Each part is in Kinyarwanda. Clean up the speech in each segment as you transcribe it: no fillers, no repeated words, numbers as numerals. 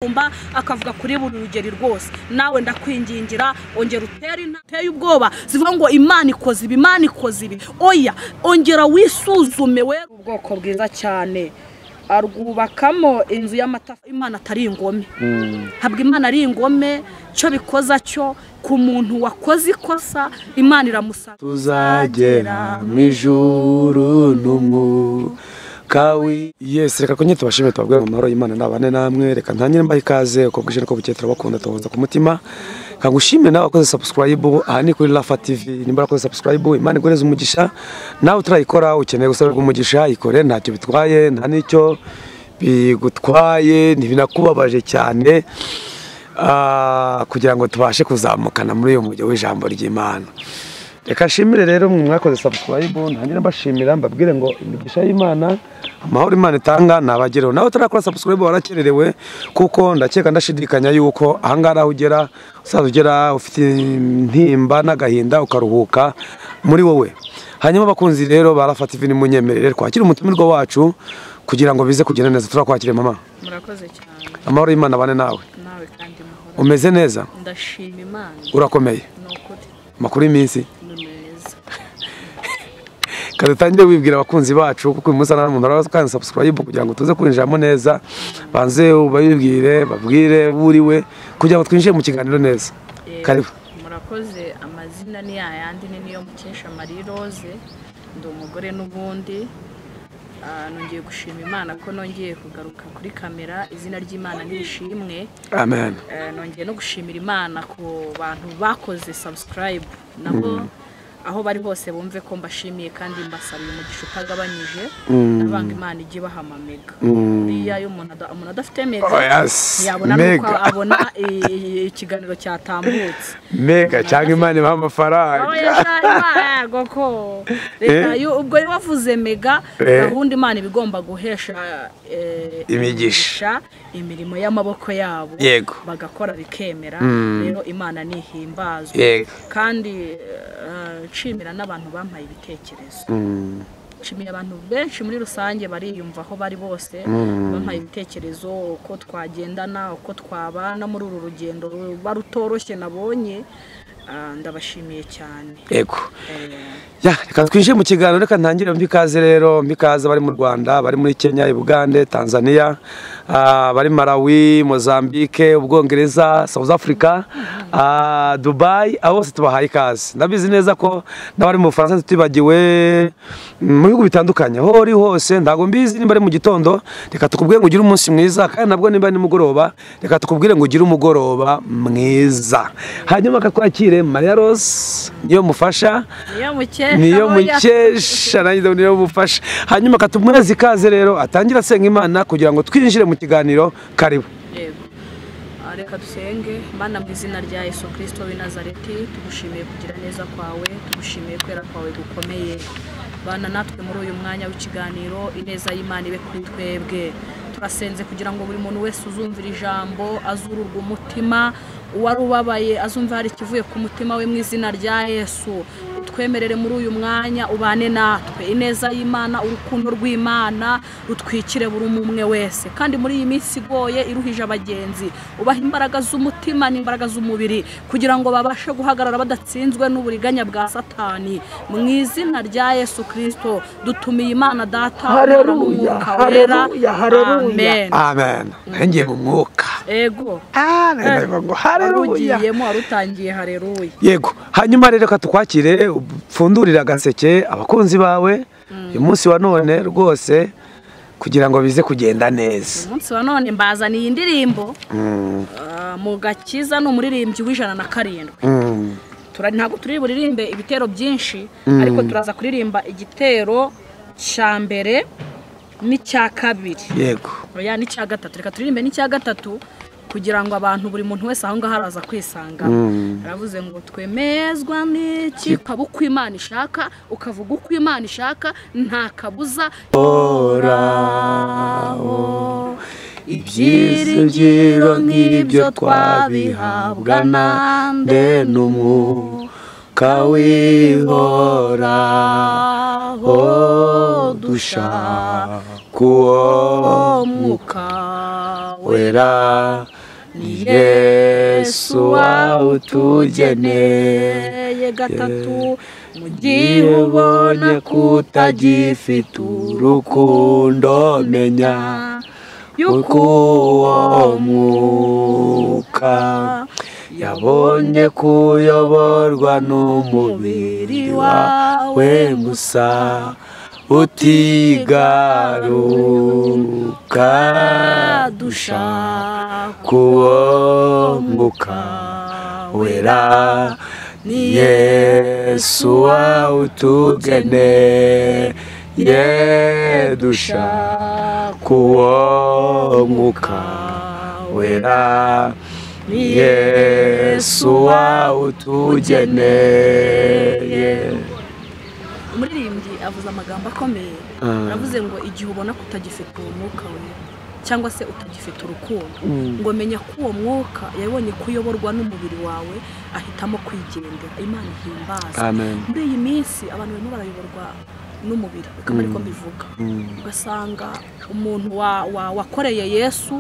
Umba akavuga kuri buri rugeri rwose. Nawe ndakwingingira ongera utere inteye ubwoba zivuga ngo Imana ikoze ibi, Imana ikoze ibi. Oya, ongera wisuzume we. Ubwoko bwiza cyane arwubakamo inzu y'amatafari. Imana atari ingome, ntabwo Imana ari ingome. Cyo bikoza cyo ku muntu wakoze ikosa Imana iramusaba. Tuzagera mu ijuru n'umwuka. Yes, reka konye tubashime tubabwire mu mahoro y'Imana nabane namwe. Reka ntangire mbahe ikaze uko bwije niko bukeye, turabakunda tubahoza ku mutima. Kangushime nawe wakoze subscribe, aha ni kuri Rafa TV. Nimba wakoze subscribe, Imana igoreze umugisha. Nawe utarayikora ukeneye gusabirwa umugisha, ikore, ntacyo bitwaye, nta nicyo bigutwaye, ntibinakubabaje cyane, kugira ngo tubashe kuzamukana muri uyu mujyo w'ijambo ry'Imana. Reka nshimire rero mwe mwakoze subscribe, ntangire mbashimira mbabwire ngo imigisha y'Imana, amahoro Imana itanga nabagereho. Nawe utarakora subscribe warakererewe, kuko ndakeka ndashidikanya yuko ahangaha aho ugera usaza ugera ufite intimba n'agahinda ukaruhuka muri wowe. Hanyuma abakunzi rero ba Rafa TV nimunyemerere twakire umutumirwa wacu kugira ngo bize kugenda neza. Turakwakire mama. Murakoze cyane. Amahoro y'Imana abane nawe. Nawe kandi mahoro. Umeze neza? Ndashima Imana. Urakomeye? Nukuri. Makuru y'iminsi? Kadutangire wibwira abakunzi bacu, kuko uyu munsi nta muntu araza kandi subscribe kugira ngo tuze kwinjiramo neza. Banze ubabwire, babwire buriwe kugira ngo twinjire mu kiganiro neza. Karibu. Murakoze. Amazina ni yayandi, ni niyo Mukesha Marie Rose, ndi umugore n'ubundi. Nongeye gushima Imana ko nongeye kugaruka kuri kamera. Izina ry'Imana nirishimwe. Amen. Nongeye no gushimira Imana ku bantu bakoze subscribe nabo aho bari hose bumve ko mbashimiye kandi mbasabiye umugisha utagabanyije. Nabanga Imana ijye ibaha amamega. Buriya iyo umuntu adafite mega ntiyabona nuko abona ikiganiro cyatambutse. Mega cyangwa Imana ibaha amafaranga. Oya goko. Reka ubwo wavuze mega, gahunda Imana ibigomba guhesha imigisha imirimo y'amaboko yabo bagakora bikemera. Rero Imana nihimbazwe. Kandi nshimira n'abantu bampaye ibitekerezo. Nshimiye abantu benshi muri rusange bariyumva aho bari bose bampaye ibitekerezo uko twagendana, uko twabana muri uru rugendo barutoroshye nabonye. Ndabashimiye cyane. Yego. Ya, reka twinjire mu kiganiro. Reka ntangire mbikaze rero, mbikaze bari mu Rwanda, bari muri Kenya, Uganda, Tanzania, bari Malawi, Mozambique, Ubwongereza, South Africa, Dubai, abo bose tubahaye ikaze. Ndabizi neza ko n'abari mu Bufaransa tutibagiwe, mu bihugu bitandukanye aho uri hose. Ntago mbizi nimba ari mu gitondo, reka tukubwire ngo ugire umunsi mwiza, kandi nabwo nimba ni mugoroba, reka tukubwire ngo ugire umugoroba mwiza. Hanyuma kakwakire Maria Rose, niyo mufasha, niyo mukesha, nanjye niyo mufasha. Hanyuma katumweze ikaze rero atangira asenga Imana kugira ngo twinjire mu kiganiro. Karibu. Yego. Reka dusenge. Mana mu izina rya Yesu Kristo w'i Nazareti, tugushimiye kugira neza kwawe, tugushimiye kwera kwawe gukomeye. Bana natwe muri uyu mwanya w'ikiganiro, ineza y'Imana ibe kuri twebwe. Turasenze kugira ngo buri muntu wese uzumvira ijambo azururwa umutima, uwari ubabaye azumva hari ikivuye ku mutima we mu izina rya Yesu. Twemerere muri uyu mwanya ubane natwe, ineza y'Imana, urukundo rw'Imana rutwikire buri umwe wese. Kandi muri iyi minsi igoye iruhije abagenzi, ubaha imbaraga z'umutima n'imbaraga z'umubiri kugira ngo babashe guhagarara badatsinzwe n'uburiganya bwa Satani. Mu izina rya Yesu Kristo dutumiye Imana Data. Haleluya, haleluya, haleluya. Amen. Ngiye mu mwuka. Ego. Ngo haleluya. Ugiyemo warutangiye haleluya. Yego. Hanyuma rero katukwakire upfundurira agaseke abakunzi bawe uyu munsi wa none rwose kugira ngo bize kugenda neza. Uyu munsi wa none mbazaniye indirimbo mu gakiza, ni umuririmbyi w'107. Ntabwo turi buririmbe ibitero byinshi, ariko turaza kuririmba igitero cya mbere n'icya kabiri. Yego. Oya n'icya gatatu. Reka turirimbe n'icya gatatu kugira ngo abantu buri muntu wese aho ngaho araza kwisanga. Aravuze ngo twemezwa n'iki, ukaba uko Imana ishaka, ukavuga uko Imana ishaka, nta kabuza. Oraho ibyiringiro nk'ibyo twabihabwa nande n'umwuka w'ihoraho dushaka Uwo mwuka wera ni Yesu wawutugeneye. Gatatu, mu gihe ubonye ko utagifite urukundo, menya yuko uwo mwuka yabonye kuyoborwa n'umubiri wawe gusa utigaruka. Dushaka uwo mwuka wera ni Yesu wawutugeneye. Dushaka uwo mwuka wera ni Yesu wawutugeneye. Umuririmbyi avuze amagambo akomeye, aravuze ngo igihe ubona ko utagifite uwo mwuka wera cyangwa se utagifite urukundo, ngo menya ko uwo mwuka yabonye kuyoborwa n'umubiri wawe ahitamo kwigendera. Imana ihimbaza. Muri iyi minsi abantu barimo barayoborwa n'umubiri, reka ariko mbivuga, ugasanga umuntu wakoreye Yesu,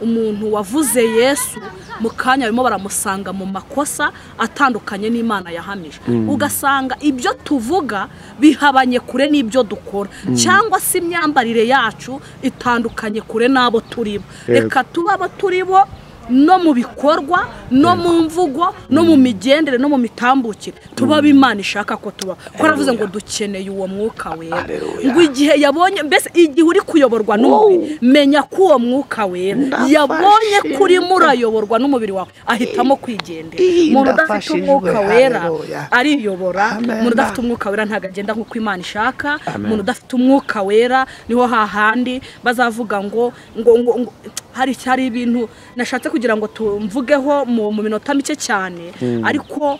umuntu wavuze Yesu, mu kanya barimo baramusanga mu makosa atandukanye n'Imana yahamije. Ugasanga ibyo tuvuga bihabanye kure n'ibyo dukora, cyangwa se imyambarire yacu itandukanye kure n'abo turibo. Reka tuba abo turibo no mu bikorwa, no mu mvugo, no mu migendere, no mu mitambukire, tuba Imana ishaka ko tuba. Ko aravuze ngo dukeneye uwo mwuka wera. Ngo igihe yabonye, mbese igihe uri kuyoborwa n'umubiri, menya ko uwo mwuka wera yabonye kuri murayoborwa n'umubiri wawe, ahitamo kwigendera. Umuntu udafite umwuka wera ariyobora, umuntu udafite umwuka wera ntabwo agenda nk'uko Imana ishaka. Umuntu udafite umwuka wera niho hahandi bazavuga ngo ngo hari ibintu nashatse kugira ngo tumvugeho mu minota mike cyane, ariko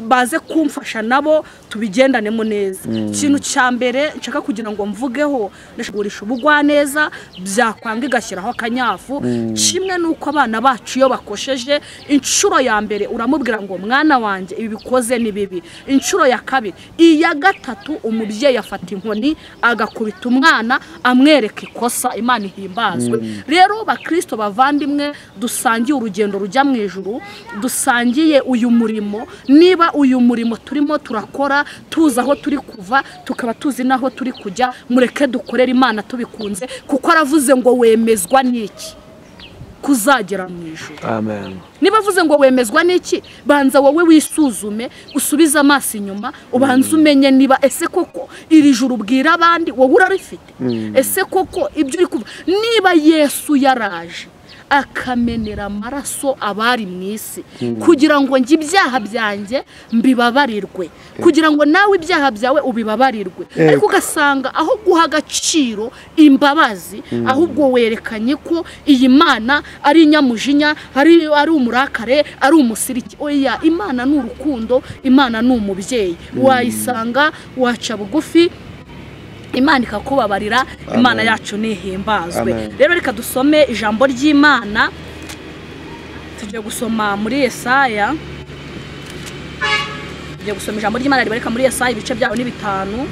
baze kumfasha nabo tubigendanemo neza. Ikintu cya mbere nshaka kugira ngo mvugeho, ndashagurisha ubugwaneza byakwanga igashyiraho akanyafu. Kimwe nuko abana bacu iyo bakosheje, inshuro ya mbere uramubwira ngo mwana wanjye ibi bikoze ni bibi, inshuro ya kabiri, iya gatatu umubyeyi afata inkoni agakubita umwana amwereka ikosa. Imana ihimbazwe. Rero bakristo bavandimwe, dusangiye urugendo rujya mu ijuru, dusangiye uyu murimo. Niba uyu murimo turimo turakora tuzi aho turi kuva, tukaba tuzi naho turi kujya, mureke dukorere Imana tubikunze, kuko aravuze ngo wemezwa n'iki kuzagera mu ijuru. Amen. Niba avuze ngo wemezwa n'iki, banza wowe wisuzume, usubize amaso inyuma, ubanze umenye niba ese koko iri juru ubwira abandi wowe urarifite, ese koko ibyo uri kuvuga. Niba Yesu yaraje akamenera amaraso abari mu isi kugira ngo njye ibyaha byanjye mbibabarirwe, kugira ngo nawe ibyaha byawe ubibabarirwe, ariko ugasanga aho guha agaciro imbabazi, ahubwo werekanye ko iyi Mana ari inyamujinya, ari umurakare, ari umusiriki. Oya, Imana ni urukundo, Imana ni umubyeyi. Wayisanga waca bugufi, Imana ikakubabarira. Imana yacu nihimbazwe. Rero reka dusome ijambo ry'Imana. Tugiye gusoma muri Yesaya, tugiye gusoma ijambo ry'Imana ribareka muri Yesaya ibice byaho ni 5.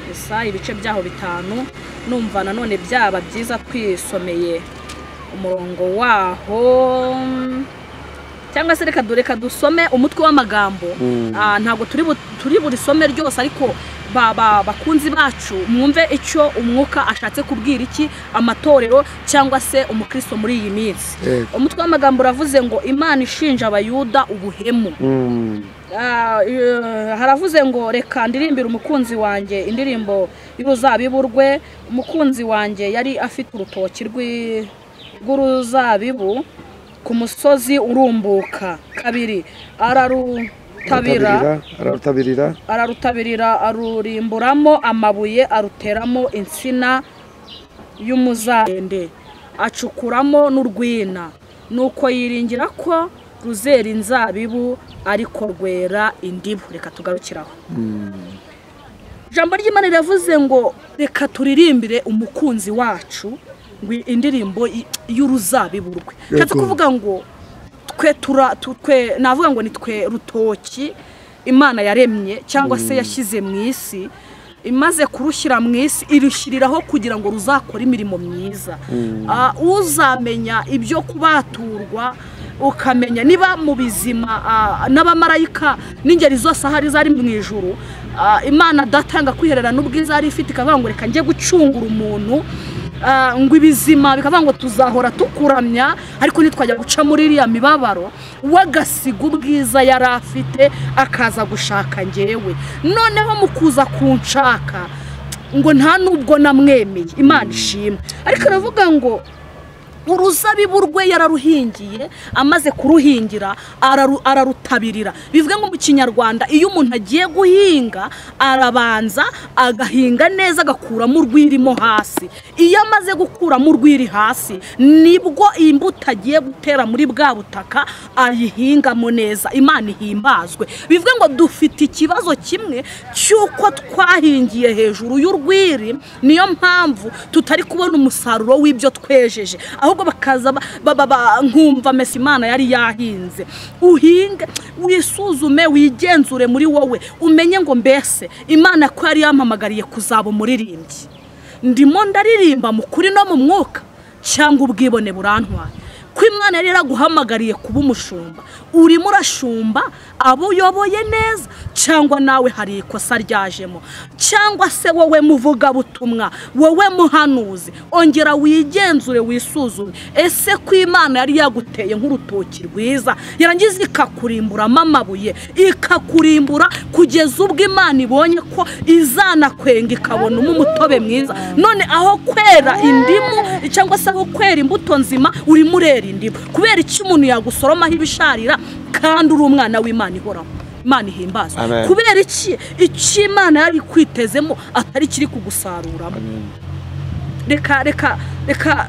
Yesaya ibice byaho 5. Numva nanone byaba byiza twisomeye umurongo waho, cyangwa se reka dusome umutwe w'amagambo. Ntabwo turi burisome ryose, ariko bakunzi bacu mwumve icyo umwuka ashatse kubwira iki amatorero cyangwa se umukristo muri iyi minsi. Umutwe w'amagambo uravuze ngo Imana ishinja abayuda ubuhemu. Haravuze ngo reka ndirimbire umukunzi wanjye indirimbo y'uruzabibu rwe. Umukunzi wanjye yari afite urutoki rw'uruzabibu ku musozi urumbuka. Kabiri, ararutabirira arurimburamo amabuye, aruteramo insina y'umuzarende, acukuramo n'urwina. Nuko yiringira ko ruzera inzabibu, ariko rwera indibu. Reka tugarukiraho. Ijambo ry'Imana riravuze ngo reka turirimbire umukunzi wacu ngo indirimbo y'uruzabibu rwe. Nshatse kuvuga ngo twe navuga ngo ni twe rutoki Imana yaremye cyangwa se yashyize mu isi. Imaze kurushyira mu isi irushyiriraho kugira ngo ruzakore imirimo myiza. Uzamenya ibyo kubaturwa, ukamenya niba mu bizima n'abamarayika n'ingeri zose ahari zari mu ijuru, Imana datanga kwiherera n'ubwiza ari ifite, ikavuga ngo reka njye gucungura umuntu, ngo ibizima bikavuga ngo tuzahora tukuramya, ariko nitwajya guca muri iriya mibabaro, wagasiga ubwiza yari afite akaza gushaka njyewe. Noneho mu kuza kunshaka ngo nta nubwo namwemeye, Imana ishimwe. Ariko aravuga ngo uruzabibu rwe yararuhingiye, amaze kuruhingira ararutabirira. Bivuga ngo mu Kinyarwanda iyo umuntu agiye guhinga arabanza agahinga neza agakuramo urwirimo hasi. Iyo amaze gukuramo urwiri hasi nibwo imbuto agiye gutera muri bwa butaka ayihingamo neza. Imana ihimbazwe. Bivuga ngo dufite ikibazo kimwe cy'uko twahingiye hejuru y'urwiri, niyo mpamvu tutari kubona umusaruro w'ibyo twejeje, ahubwo bakaza nkumva mesi Imana yari yahinze. Uhinge, wisuzume, wigenzure muri wowe, umenye ngo mbese Imana ko yari yampamagariye kuzaba umuririmbyi, ndimo ndaririmba mu kuri no mu mwuka cyangwa ubwibone burantwaye? Ko Imana yari yaraguhamagariye kuba umushumba, urimo urashumba abo uyoboye neza cyangwa nawe hari ikosa ryajemo? Cyangwa se wowe muvugabutumwa, wowe muhanuzi, ongera wigenzure wisuzume. Ese ko Imana yari yaguteye nk'urutoki rwiza, yarangiza ikakurimburamo amabuye, ikakurimbura kugeza ubwo Imana ibonye ko izanakwenga ikabona umutobe mwiza, none aho kwera indimu cyangwa se aho kwera imbuto nzima urimo urera indimu? Kubera iki umuntu yagusoromaho ibisharira kandi uri umwana w'Imana ihoraho? Imana ihimbazwe. Kubera iki icyo Imana yari kwitezemo atari kiri kugusaruramo? Reka reka reka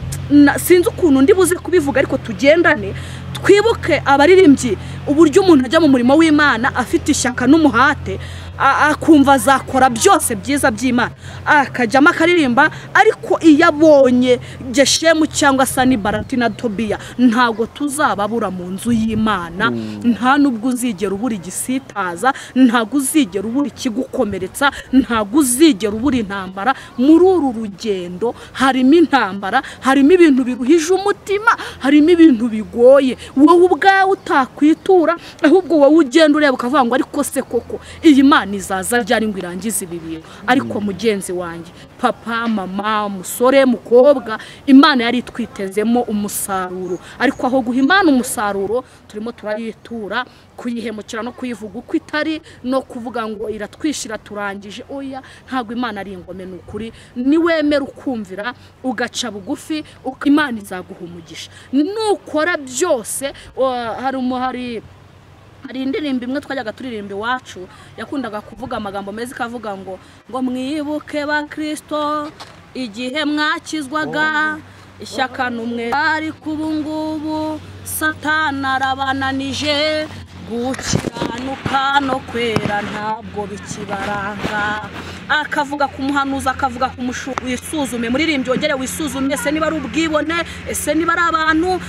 sinzi ukuntu ndi buze kubivuga, ariko tugendane twibuke abaririmbyi uburyo umuntu ajya mu murimo w'Imana afite ishyaka n'umuhate, akumva azakora byose byiza by'Imana, akajyamo akaririmba, ariko iyo abonye Geshemu cyangwa Sanibalati na Tobiya, ntago tuzababura mu nzu y'Imana. Nta nubwo uzigera ubura igisitaza, ntago uzigera ubura ikigukomeretsa, ntago uzigera ubura intambara. Muri uru rugendo harimo intambara, harimo ibintu biruhije umutima, harimo ibintu bigoye wowe ubwawe utakwitura, ahubwo wowe ugenda ureba ukavuga ngo ariko se koko iyi Imana izaza ryari ngo irangize ibi bintu? Ariko mugenzi wanjye, papa, mama, musore, mukobwa, Imana yari itwitezemo umusaruro, ariko aho guha Imana umusaruro turimo turayitura, kuyihemukira no kuyivuga uko itari, no kuvuga ngo iratwishira turangije. Oya, ntabwo Imana ari ingome, ni ukuri. Niwemera ukumvira ugaca bugufi, Imana izaguha umugisha. Nukora byose. Hari indirimbo imwe twajyaga turirimba iwacu yakundaga kuvuga amagambo meza, ikavuga ngo mwibuke ba Kristo igihe mwakizwaga, ishyaka n'umwe ariko ubu ngubu Satani arabananije, gukiranuka no kwera ntabwo bikibaranga. Akavuga ku muhanuzi, akavuga ku wisuzume, muririmbyi wongere wisuzume, ese niba ari ubwibone, ese niba ari abantu,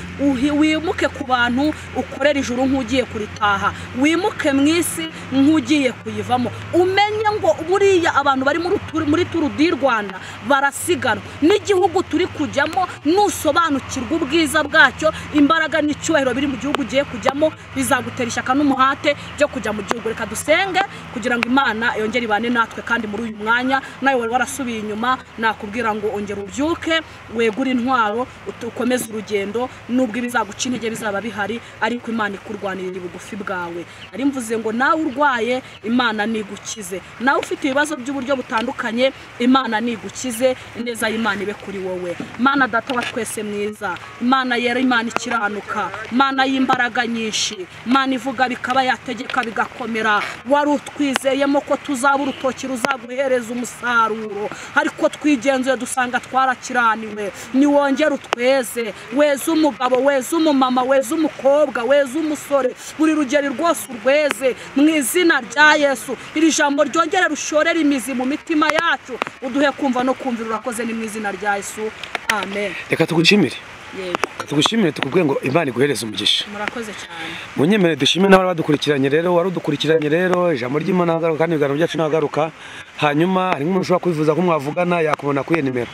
wimuke ku bantu, ukorere ijuru nk'ugiye kuritaha, wimuke mu isi nk'ugiye kuyivamo. Umenye ngo buriya abantu bari muri Tour du Rwanda barasiganwa n'igihugu turi kujyamo. Nusobanukirwa ubwiza bwacyo, imbaraga n'icyubahiro biri mu gihugu ugiye kujyamo, bizagutera ishyaka n'umuhate byo kujya mu gihugu. Reka dusenge kugira ngo Imana yongere ibane natwe, kandi muri uyu mwanya nawe wari warasubiye inyuma nakubwira ngo ongera ubyuke, wegure intwaro, ukomeze urugendo, nubwo ibizaguca intege bizaba bihari, ariko Imana ikurwanirira bugufi bwawe. Ari mvuze ngo nawe urwaye Imana nigukize, nawe ufite ibibazo by'uburyo butandukanye Imana nigukize, ineza y'Imana ibe kuri wowe. Imana data wa twese mwiza, Imana yera, Imana ikiranuka, Imana y'imbaraga nyinshi, Imana ivuga bikaba yategeka bigakomera, wari utwizeyemo ko tuzaba urutoki ruzaguhereza umusaruro, ariko twigenzuye dusanga twarakiraniwe. Niwongere utweze, weze umugabo, weze umumama, weze umukobwa, weze umusore, buri rugeri rwose urweze mu izina rya Yesu. Iri jambo ryongere rushorere imizi mu mitima yacu, uduhe kumva no kumvira. Urakoze, ni mu izina rya Yesu, amen. Reka tugushimire. Yego. Tugushimire, tukubwiye ngo Imana iguhereze umugisha. Murakoze cyane. Munyemere dushime n'abari badukurikiranye rero, wari udukurikiranye rero, ijambo ry'Imana nagaruka kandi ibiganiro byacu nagaruka. Hanyuma hari nk'umuntu ushobora kwifuza ko mwavugana, yakubona kuri iyo nimero?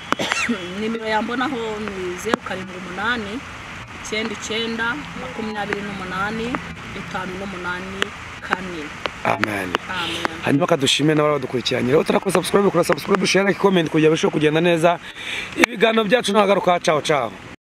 Nimero yambonaho ni 078 99 28 58 4. Amen. Amen. Hanyuma kadushime n'abari badukurikiranye rero, utarakora subscribe, kora subscribe, share, like, comment kugira bishobore kugenda neza. Ibiganiro byacu nagaruka. Ciao ciao.